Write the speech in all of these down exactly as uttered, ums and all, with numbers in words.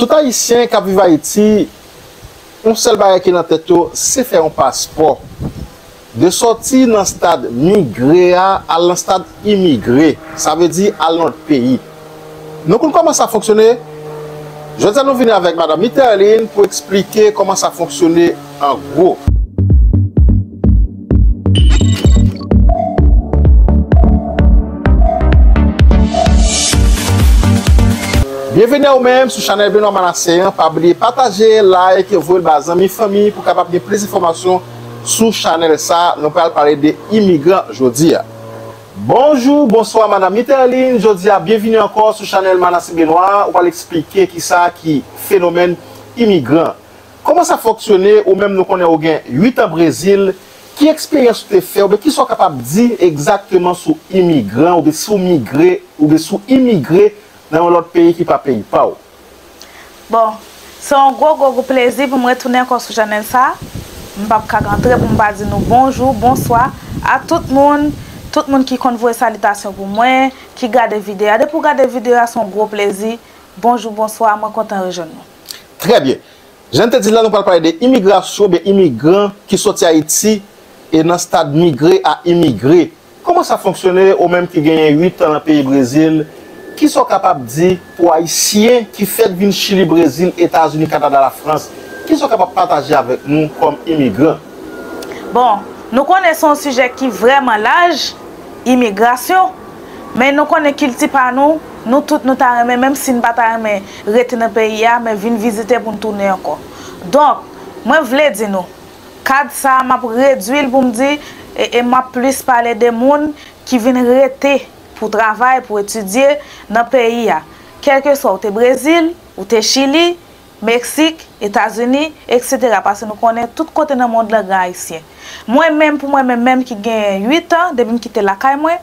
Tout Ayisyen k ap viv Ayiti, yon sèl bagay ki nan tèt yo, se fè yon paspò. De sòti nan stad migre a, al nan stad imigre. Sa vle di al nan lòt peyi. Nou konn kòman sa fonksyone? Jodi a nou vini avèk Madanm Miterline pou eksplike kòman sa fonksyone an gwo. Byenveni a ou menm sou chanèl Benoît Manassé an. Pa bliye pataje, like, voye l ba zanmi, fanmi pou kapab gen plis enfòmasyon sou chanèl sa. Nou pral pale de imigran jodi a. Bonjou, bonswa, Madanm Miterline. Jodi a, byenveni ankò sou chanèl Manassé Benoît. Ou pral eksplike kisa ki fenomèn imigran. Kòman sa fonksyone? Ou menm, nou konnen ou gen uit an Brezil. Ki eksperyans ou te fè, oubyen kisa w kapab di egzakteman sou imigran, oubyen si w migre, oubyen si w imigre nan yon lòt peyi ki pa peyi pa w? Bon, se yon gwo, gwo, gwo plezi pou m retounen ankò sou chanèl sa. M p ap ka antre pou m pa di nou bonjou, bonswa a tout moun, tout moun ki konn voye salitasyon pou mwen, ki gade videyo a. Depi w gade videyo a, se yon gwo plezi. Bonjou, bonswa, mwen kontan rejwenn nou. Trè byen. Jan n te di l la, nou pral pale de imigrasyon, oubyen imigran ki soti Ayiti e nan stad migre a imigre. Kòman sa fonksyone, ou menm ki genyen uit an nan peyi Brezil? Kisa w kapab di pou Ayisyen ki fèk vin Chili, Brezil, Etazini, Kanada, Lafrans? Kisa w kapab pataje avèk nou kòm imigran? Bon, nou konnen se yon sijè ki vrèman laj, imigrasyon, men nou konnen kilti pa nou, nou tout nou ta renmen, menm si n pa ta renmen rete nan peyi a, men vin vizite pou n tounen ankò. Donk, mwen vle di nou, kad sa a, m ap redui l pou m di, e, e m ap plis pale de moun ki vin rete pou travay, pou etidye nan peyi a. Kèlkeswa ou te Brezil, ou te Chili, Meksik, Etazini, etsetera. Paske nou konnen tout kote nan mond lan gen Ayisyen. Mwen menm, pou mwen menm, menm ki gen uit an, depi m kite lakay mwen,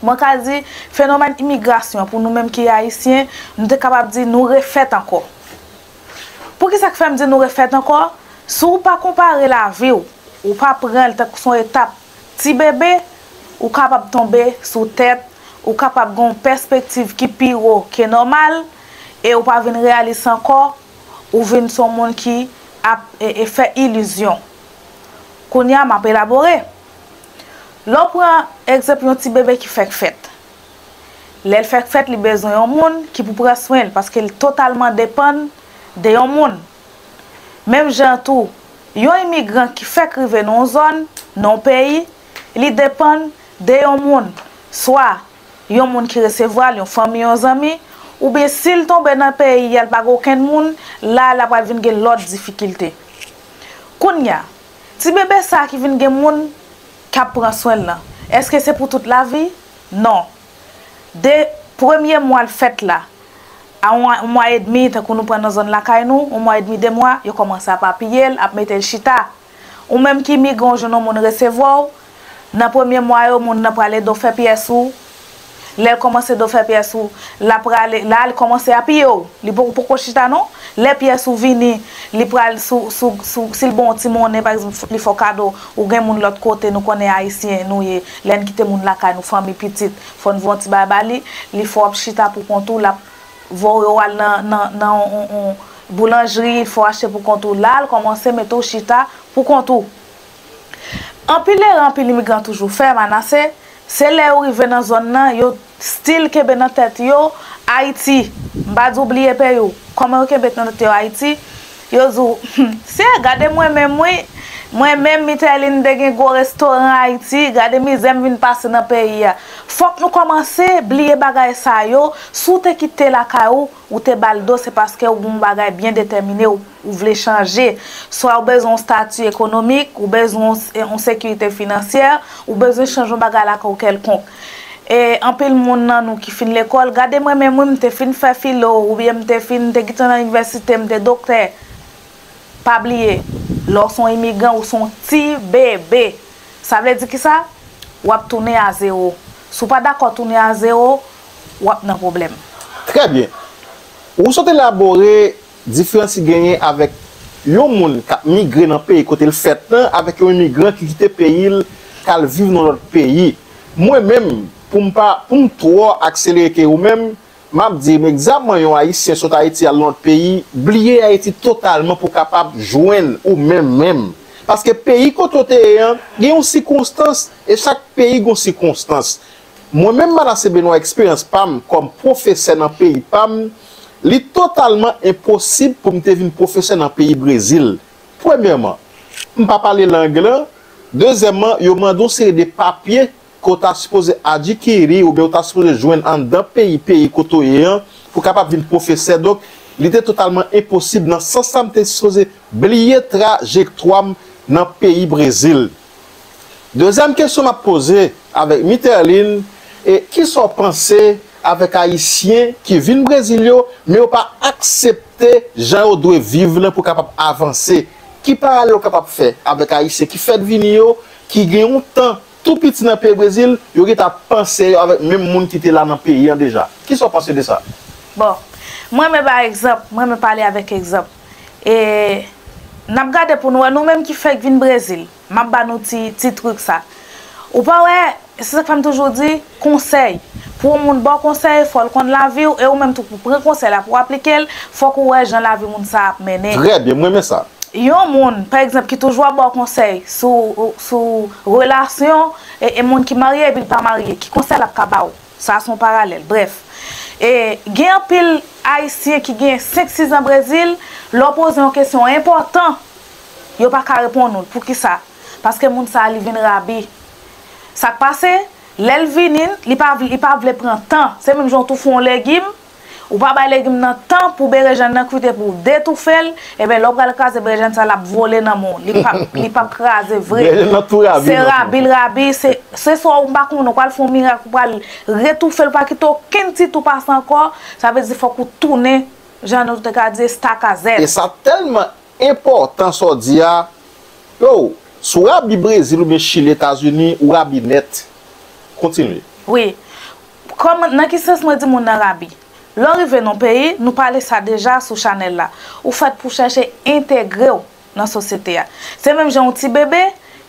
mwen ka di fenomèn imigrasyon, pou nou menm ki Ayisyen, nou te kapab di nou refèt ankò. Poukisa k fè m di nou refèt ankò? Si w pa konpare lavi w, ou pa pran l tankou se yon etap ti bebe, ou kapab tonbe sou tèt, ou kapab gen yon pèspektiv ki pi wo ke nòmal, e ou pa vin reyalis ankò, ou vin se yon moun ki ap, e, e fè ilizyon. Kounye a, m ap elabore. Lè w pran egzanp yon ti bebe ki fèk fèt. Lè l fèk fèt, li bezwen yon moun ki pou pran swen l, paske l totalman depann de yon moun. Menm jan an tou, yon imigran ki fèk rive nan yon zòn, nan yon peyi, li depann de yon moun, swa yon moun ki resevwa l, yon fanmi, yon zanmi, oubyen si l tonbe nan peyi a, l pa gen okenn moun, la, l ap pral vin gen lòt difikilte. Kounye a, ti bebe sa a ki vin gen moun k ap pran swen l lan, èske se pou tout lavi? Non. De premye mwa l fèt la, a yon, yon mwa edmi, tankou nou pran nan zòn lakay nou, yon mwa edmi, de mwa, yo kòmanse ap apiye l, ap mete l chita. Ou menm ki imigran, w jwenn yon moun resevwa w, nan premye mwa yo, moun nan pral ede w fè pyès ou. Lè l kòmanse ede w fè pyès ou, l ap prale, la, li kòmanse apiye w. Li poko, poko chita non. Lè pyès ou vini, li pral sou, sou, sou, si l ba w yon ti monnen, pa egzanp, li fè w kado, ou gen moun lòt kote, nou konnen Ayisyen nou ye. Lè n kite moun lakay nou, fanmi, pitit, fò n voye yon ti bagay ba li, li fè w ap chita pou kont ou, l ap voye w al nan, nan, nan yon, yon, yon boulanjri, l fè w achte pou kont ou. La, l kòmanse mete w chita pou kont ou. Anpil erè, anpil imigran toujou fè, Manase, se lè yo rive nan zòn nan, yo still kenbe nan tèt yo Ayiti. M pa di w bliye peyi w. Kòman yo kenbe nan tèt yo Ayiti? Yo di w, hmm, se gade mwen menm wi. Mwen menm, Mitelin, m te gen gwo restoran Ayiti. Gade mizè m vin pase nan peyi a. Fòk nou kòmanse bliye bagay sa yo. Si w te kite lakay ou, ou te ba l do, se paske ou gen yon bagay byen detèmine, ou, ou vle chanje. Swa ou bezwen yon estati ekonomik, ou bezwen yon, yon sekirite finansyè, ou bezwen chanje yon bagay lakay ou kèlkonk. E anpil moun nan nou ki fin lekòl, gade mwen menm wi, m te fin fè filo, oubyen m te fin, m te gentan nan inivèsite, m te doktè. Pa bliye, lè w se yon imigran, ou se yon ti bebe. Sa vle di kisa? W ap tounen a zewo. Si w pa dakò tounen a zewo, w ap nan pwoblèm. Trè byen. Ou sot elabore diferans ki genyen avèk yon moun k ap migre nan peyi kote l fèt lan avèk yon imigran ki kite peyi l k al viv nan lòt peyi. Mwen menm, pou m pa, pou m twò akselere ke ou menm, M ap di, egzakteman, yon Ayisyen sot Ayiti al nan lòt peyi, bliye Ayiti totalman pou w kapab jwenn ou menm menm. Paske peyi kote w te ye an, gen yon sikonstans, e chak peyi gen yon sikonstans. Mwen menm, Manassé Benoît, eksperyans pa m kòm pwofesè nan peyi pa m, li totalman enposib pou m te vin pwofesè nan peyi Brezil. Premyèman, m pa pale lang lan. Dezyèmman, yo mande yon seri de papye ke w ta sipoze adikiri oubyen w ta sipoze jwenn anndan peyi, peyi kote w ye an, pou w kapab vin pwofesè. Donk, li te totalman enposib. Nan sans sa, m te sipoze bliye trajektwa m nan peyi Brezil. Dezyèm kesyon m ap poze avèk Miterlin, e kisa w panse avèk Ayisyen ki vin Brezil yo, men yo pa aksepte jan yo dwe viv lan pou kapab avanse? Ki paralèl w kapab fè avèk Ayisyen ki fèk vini yo, ki gen yon tan tou piti nan peyi Brezil, yo gentan ap panse yo avèk menm moun ki te la nan peyi an deja? Kisa w panse de sa? Bon, mwen renmen bay egzanp, mwen renmen pale avèk egzanp. E n ap gade pou nou wè, nou menm ki fèk vin Brezil, m ap ba nou ti, ti trik sa. Ou pa wè, se sa k fè m toujou di, konsèy. Pou yon moun ba w konsèy, fò l konn lavi w, e ou menm tou pou pran konsèy la, pou w aplike l, fòk ou wè jan lavi moun sa ap mennen. Trè byen, m renmen sa. Yon moun, pa egzanp, ki toujou ap ba w konsèy sou, sou relasyon, e, e moun ki marye epi l pa marye, ki konsèy l ap ka ba w? Sa se yon paralèl. Brèf, e gen anpil Ayisyen ki gen senk sis an Brezil, lè w poze yon kesyon enpòtan, yo pa ka reponn ou l. Poukisa? Paske moun sa a, li vin rabi. Sa k pase, lè l vini, li pa, li pa vle pran tan. Se menm jan w toufe yon legim, ou pa bay legim nan tan pou berejèn nan kwite, pou w detoufe l, ebyen, lè w pral kraze berejèn sa, l ap vole nan men w. Li p ap, li p ap kraze vre. Berejèn nan tou rabi. Se nan rabi l rabi, se, se swa ou, m pa konnen, ou pral fè yon mirak, ou pral retoufe l, pa kite okenn ti tou pase ankò. Sa vle di fòk ou tounen, jan nou te ka di, estakazèt. E sa tèlman enpòtan sa w di a. Yo, si w rabi Brezil oubyen Chili, Etazini, ou rabi nèt. Kontinye. Wi. Kòm, nan ki sans mwen di moun nan rabi? Lè w rive nan yon peyi, nou pale sa deja sou chanèl la, ou fèt pou chèche entegre w nan sosyete a. Se menm jan yon ti bebe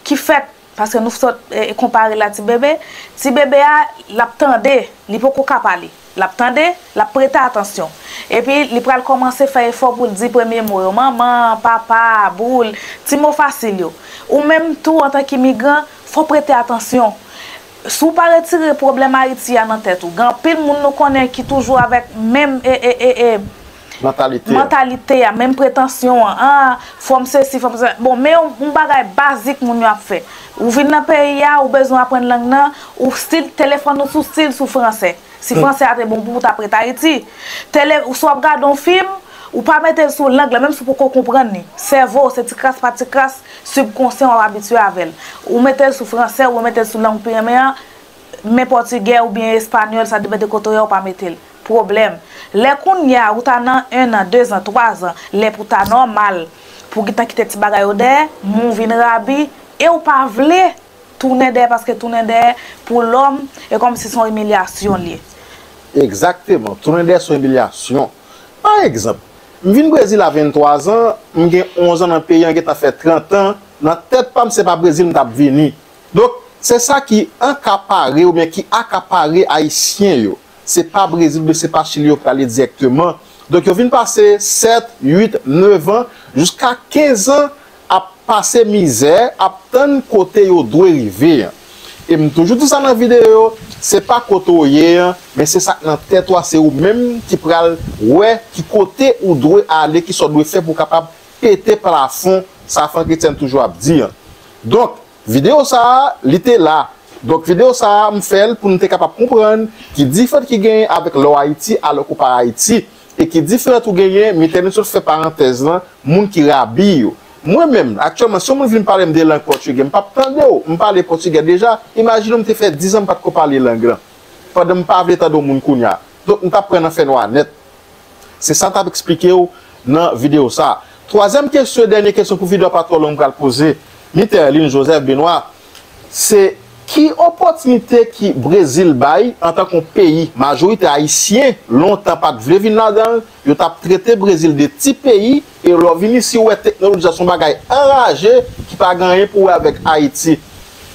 ki fèt, paske nou sot, e, konpare l a ti bebe, ti bebe a, l ap tande, li poko ka pale. L ap tande, l ap prete atansyon. Epi, li pral kòmanse fè efò pou l di premye mo yo, manman, papa, boul, ti mo fasil yo. Ou menm tou, antanke imigran, fò w prete atansyon. Si w pa retire pwoblèm Ayiti a nan tèt ou, gen anpil moun nou konnen ki toujou avèk menm, e, e, e, e, mantalite a, menm pretansyon an. Ah, fò m sesi, fò m sa. Bon, men yon, yon bagay bazik moun yo ap fè. Ou vin nan peyi a, ou bezwen aprann lang nan, ou still, telefòn ou sou still sou fransè. Si fransè a te bon pou ou t ap ret Ayiti. Tele, si w ap gade yon fim, ou pa mete l sou lang lan, menm si w poko konprann li. Sèvo w, se ti kras pa ti kras, sibkonsyan w ap abitye avè l. Ou mete l sou fransè, ou mete l sou lang ou pi renmen an, men pòtigè oubyen espanyòl, sa depann de kote w ye, ou pa mete l. Pwoblèm. Lè kounye a, ou ta nan en an, de zan, twa zan, lè pou ta nòmal, pou w gentan kite ti bagay yo dèyè, men w vin rabi, e w pa vle tounen dèyè, paske tounen dèyè, pou lòm, e kòmsi se yon imilyasyon l ye. Egzakteman. Tounen dèyè se yon imilyasyon. Pa egzanp, m vin Brezil a venntwa zan, m gen onz an nan peyi an, gentan fè trant an, nan tèt pa m, se pa Brezil m t ap vini. Donk, se sa ki ankapare oubyen ki akapare Ayisyen yo. Se pa Brezil oubyen se pa Chili yo prale dirèkteman. Donk, yo vin pase sèt, uit, nèf an, jiska kenz an ap pase mizè, ap tann kote yo dwe rive an. E m toujou di sa nan videyo, se pa kote w ye an, men se sa k nan tèt ou a, se ou menm ki pral wè ki kote ou dwe ale, kisa w dwe fè pou w kapab pete plafon, sa Franck Etienne toujou ap di an. Donk, videyo sa a, li te la. Donk, videyo sa a, m fè l pou nou te kapab konprann ki diferans ki genyen avèk lè w Ayiti alò ke w pa Ayiti. E ki diferans tou genyen, Mitelin sot fè parantèz lan, moun ki rabi yo. Mwen menm, aktyèlman, si yon moun vin pale m de lang pòtigè, m p ap tande w. M pale pòtigè deja. Imajine w m te fè diz an m pa t ko pale lang lan. Pandan m pa vle tande yon moun kounye a. Donk, m t ap pran nan fènwa nèt. Se sa m t ap eksplike w nan videyo sa a. Twazyèm kesyon, dènye kesyon pou videyo a pa twò long m pral poze Mitelin Joseph Benoît, se ki opòtinite ki Brezil bay antanke yon peyi majorite Ayisyen lontan pa t vle vin ladan l, yo t ap trete Brezil de ti peyi, e lè w vin isi ou wè teknoloji a se yon bagay anraje ki pa gen anyen pou wè avèk Ayiti.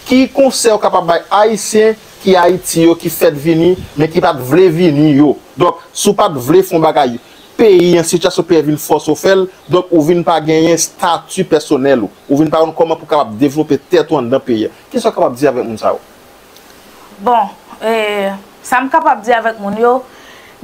Ki konsèy ou kapab bay Ayisyen ki Ayiti yo ki fèt vini, men ki pa t vle vini yo. Donk, si w pa t vle fè yon bagay, peyi an, sitiyasyon peyi an vin fòse w fè l, donk ou vin pa genyen estati pèsonèl ou. Ou vin pa konn kòman pou w kapab devlope tèt ou anndan peyi an. Kisa w kapab di avèk moun sa yo? Bon, e, sa m kapab di avèk moun yo,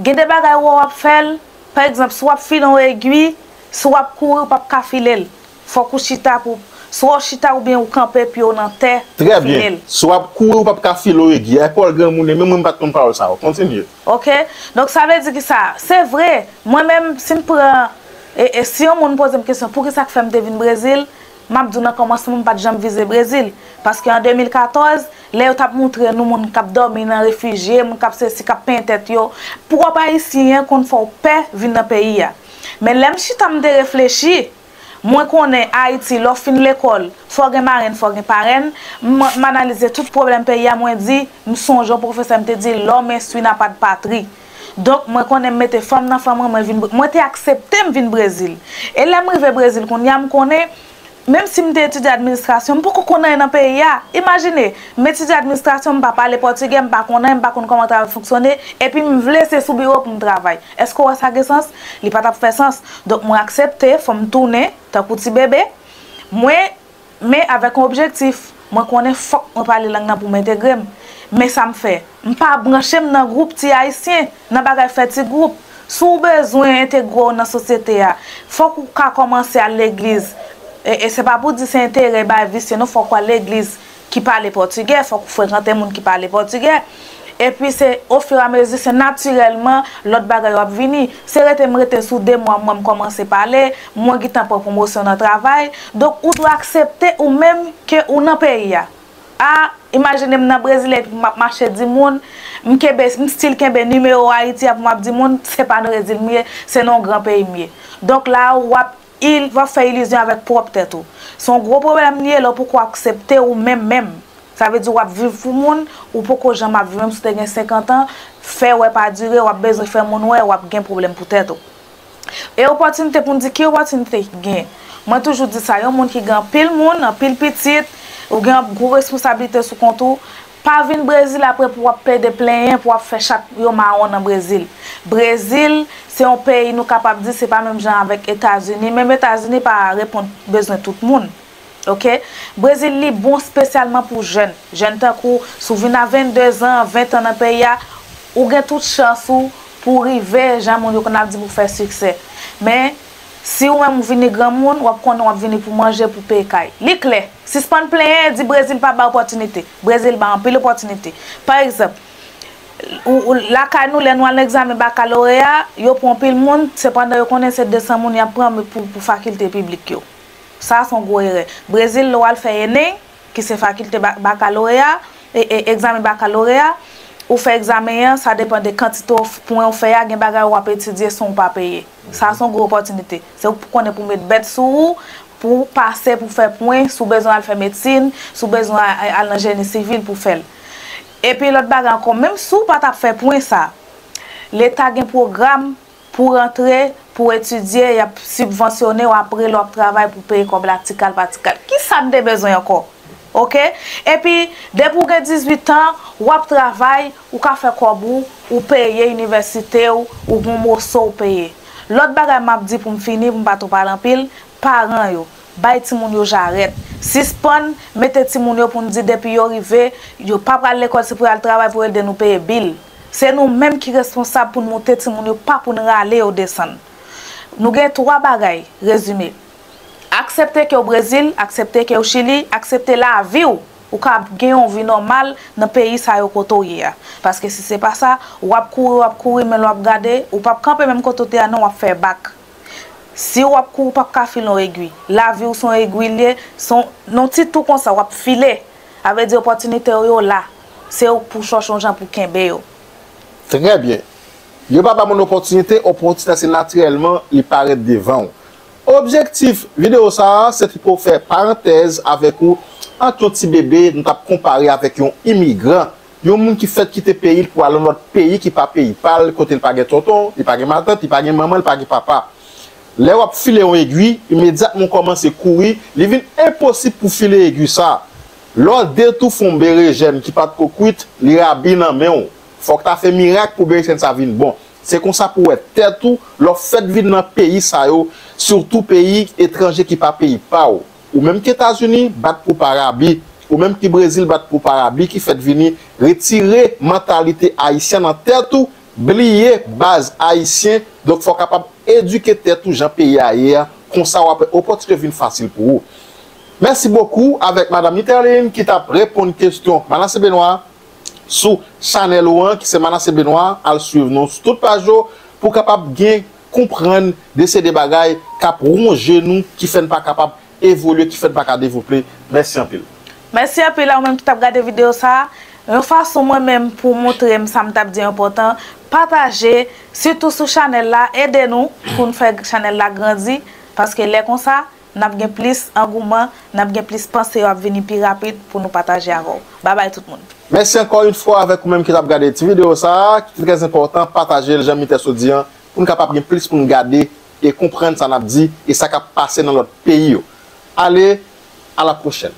gen de bagay ou wè w ap fè l, pa egzanp, si w ap file yon egwi, si w ap kouri, ou p ap ka file l. Fòk ou chita pou, swa w chita oubyen ou kanpe pye w nan tè, Trè byen. Si w ap kouri, ou p ap ka file yon egwi. Epòl granmoun, e menm mwen m pa t konn pawòl sa yo. Kontinye. Ok? Donk, sa vle di ki sa? Se vre, mwen menm, si m pran, e, e si yon moun poze m kesyon, poukisa k fè m te vin Brezil, m ap di w nan kòmansman, m pa t janm vize Brezil. Paske an de mil katòz, lè yo t ap moutre nou moun k ap dòmi nan refijye, moun k ap sesi, k ap penyen tèt yo, pwòp Ayisyen an konn fè w pè vin nan peyi a. Men lè m chita, m te reflechi, Mwen konnen Ayiti, lè w fin lekòl, fò w gen marenn, fò w gen parenn. M, m analize tout pwoblèm peyi a, mwen di, m sonje yon pwofesè m te di, l'homme instruit n'a pas de patrie. Donk, mwen konnen m mete fanm nan fanm mwen, mwen vin, mwen te aksepte m vin Brezil. E lè m rive Brezil kounye a, m konnen, menm si m te etidye administrasyon, m poko konn anyen nan peyi a. Imajine, m etidye administrasyon, m pa pale pòtigè, m pa konn anyen, m pa konn kòman travay fonksyone, epi m vle se sou biwo pou m travay. Èske w wè sa gen sans? Li pa t ap fè sans. Donk, mwen aksepte, fò m tounen, tankou ti bebe. Mwen, men avèk yon objektif. Mwen konnen fòk mwen pale lang nan pou m entegre m. Men sa m fè, m pa branche m nan gwoup ti ayisyen, nan bagay fè ti gwoup. Si w bezwen entegre w nan sosyete a, fòk ou ka kòmanse al legliz. E, e se pa pou di se enterè bay visye non, fòk w al legliz ki pale pòtigè, fòk ou frekante moun ki pale pòtigè. Epi se ofiramezi, se natirèlman lòt bagay yo ap vini. Se rete m rete sou de mwa, mwen m kòmanse pale, mwen gentan pran pwomosyon nan travay. Donk ou dwe aksepte ou menm ke ou nan peyi a. A, imajine m nan Brezil epi m ap mache di moun, m kenbe, m still kenbe nimewo Ayiti a pou m ap di moun, se pa nan Brezil m ye, se nan yon gran peyi m ye. Donk la w ap il, w ap fè ilizyon avèk pwòp tèt ou. Se yon gwo pwoblèm li ye lè w poko aksepte ou menm menm. Sa vle di w ap viv pou moun, ou poko janm ap viv, menm si w te gen senkant an, fè wè pa dire, w ap bezwen fè moun wè, w ap gen pwoblèm pou tèt ou. E opòtinite pou n di ki opòtinite ki gen. Mwen toujou di sa, yon moun ki gen anpil moun, anpil pitit, ou gen gwo responsablite sou kont ou, pa vin Brezil apre pou w ap plede plenyen, pou w ap fè chat yo mawon nan Brezil. Brezil, se yon peyi nou kapab di se pa menm jan avèk Etazini, menm Etazini pa reponn bezwen tout moun. Ok? Brezil li bon espesyalman pou jèn. Jèn tankou, si w vin a vennde zan, ven tan nan peyi a, ou gen tout chans ou pou w rive, jan moun yo konn ap di pou fè siksè. Men, si ou menm ou vini granmoun, w ap konnen w ap vini pou manje, pou peye kay. Li klè. Sispann plenyen, di Brezil pa bay opòtinite. Brezil bay anpil opòtinite. Pa egzanp, ou, ou, lakay nou, lè nou al nan egzamen bakaloreya, yo pran anpil moun, sepandan yo konnen se de san moun y ap pran pou, pou fakilte piblik yo. Sa se yon gwo erè. Brezil, lè w al fè ENEM, ki se fakilte ba-, bakaloreya, e, e, egzamen bakaloreya, ou fè egzamen an, sa depann de kantite w f-, pwen ou fè a, gen bagay w ap etidye san w pa peye. Sa se yon gwo opòtinite. Se ou pou konnen pou met bèt sou ou, pou w pase, pou fè pwen, si w bezwen al fè medsin, si w bezwen a-, a-, al nan jeni sivil pou fè l. Epi lòt bagay ankò, menm si w pa t ap fè pwen sa, Leta gen pwogram pou w rantre, pou w etidye, y ap sibvansyone w apre lè w ap travay pou w peye kòb la tikal pa tikal. Kisa n te bezwen ankò? Ok? Epi, depi w gen dizuit an, w ap travay, ou ka fè kòb ou, ou peye inivèsite w, ou gen yon moso w peye. Lòt bagay m ap di pou m fini, pou m pa twò pale anpil, paran yo, bay timoun yo jarèt. Sispann mete timoun yo pou n di depi yo rive, yo pa pral lekòl, se pou y al travay pou ede nou peye bil. Se nou menm ki responsab pou n moute timoun yo, pa pou n rale yo desann. Nou gen twa bagay, rezime. Aksepte ke w Brezil, aksepte ke w Chili, aksepte lavi w. Ou ka gen yon vi nòmal nan peyi sa yo kote w ye a. Paske si se pa sa, w ap kouri, w ap kouri, men lè w ap gade, ou p ap kanpe menm kote w te a non, w ap fè bak. Si w ap kouri, w p ap ka file yon egwi. Lavi w se yon egwi l ye, se yon, nan yon ti tou konsa, w ap file. Sa vle di opòtinite yo, yo la. Se ou k pou chèche yon jan pou kenbe yo. Trè byen. Yo pa ba moun opòtinite, opòtinite se natirèlman li parèt devan w. Objektif videyo sa a, se te pou fè parantèz avèk ou ant yon ti bebe nou t ap konpare avèk yon imigran, yon moun ki fèk kite peyi l pou al yon lòt peyi ki pa peyi pa l, kote l pa gen tonton, li pa gen matant, li pa gen manman, li pa gen papa. Lè w ap file yon egwi, imedyatman w kòmanse kouri, li vin enposib pou file egwi sa a. Lè w detou fè yon berejèn ki pa t ko kwit, li rabi nan men w. Fòk ta fè mirak pou berejèn sa vin bon. Se konsa pou w wè tèt ou, lè w fèt vin nan peyi sa yo, sitou peyi etranje ki pa peyi pa w. Ou menm ki Etazini, bat pou pa rabi. Ou menm ki Brezil, bat pou pa rabi ki fèt vini, retire mantalite ayisyen nan tèt ou, bliye baz ayisyen, donk fò w kapab edike tèt ou jan peyi a ye a, konsa w ap wè opòtinite vin fasil pou ou. Mèsi bokou avèk Madanm Miterline ki t ap reponn kesyon Manassé Benoît sou chanèl ou an, ki se Manassé Benoît. Al swiv nou sou tout paj yo pou w kapab gen konprann de se de bagay k ap wonje nou, ki fè n pa kapab evolye, ki fè n pa ka devlope. Mèsi anpil. Mèsi anpil a ou menm ki t ap gade videyo sa a. Yon fason mwen menm pou montre m sa m t ap di enpòtan, pataje, sitou sou chanèl la, ede nou pou n fè chanèl la grandi, paske lè konsa, n ap gen plis angouman, n ap gen plis panse yo ap vini pi rapid pou nou pataje avè w. Babay tout moun. Mèsi ankò yon fwa avèk ou menm ki t ap gade ti videyo sa a, ki te trè enpòtan, pataje l, jan Mitès ou di an, pou n kapab gen plis pou n gade e konprann sa n ap di e sa k ap pase nan lòt peyi yo. Ale, a la pwochèn.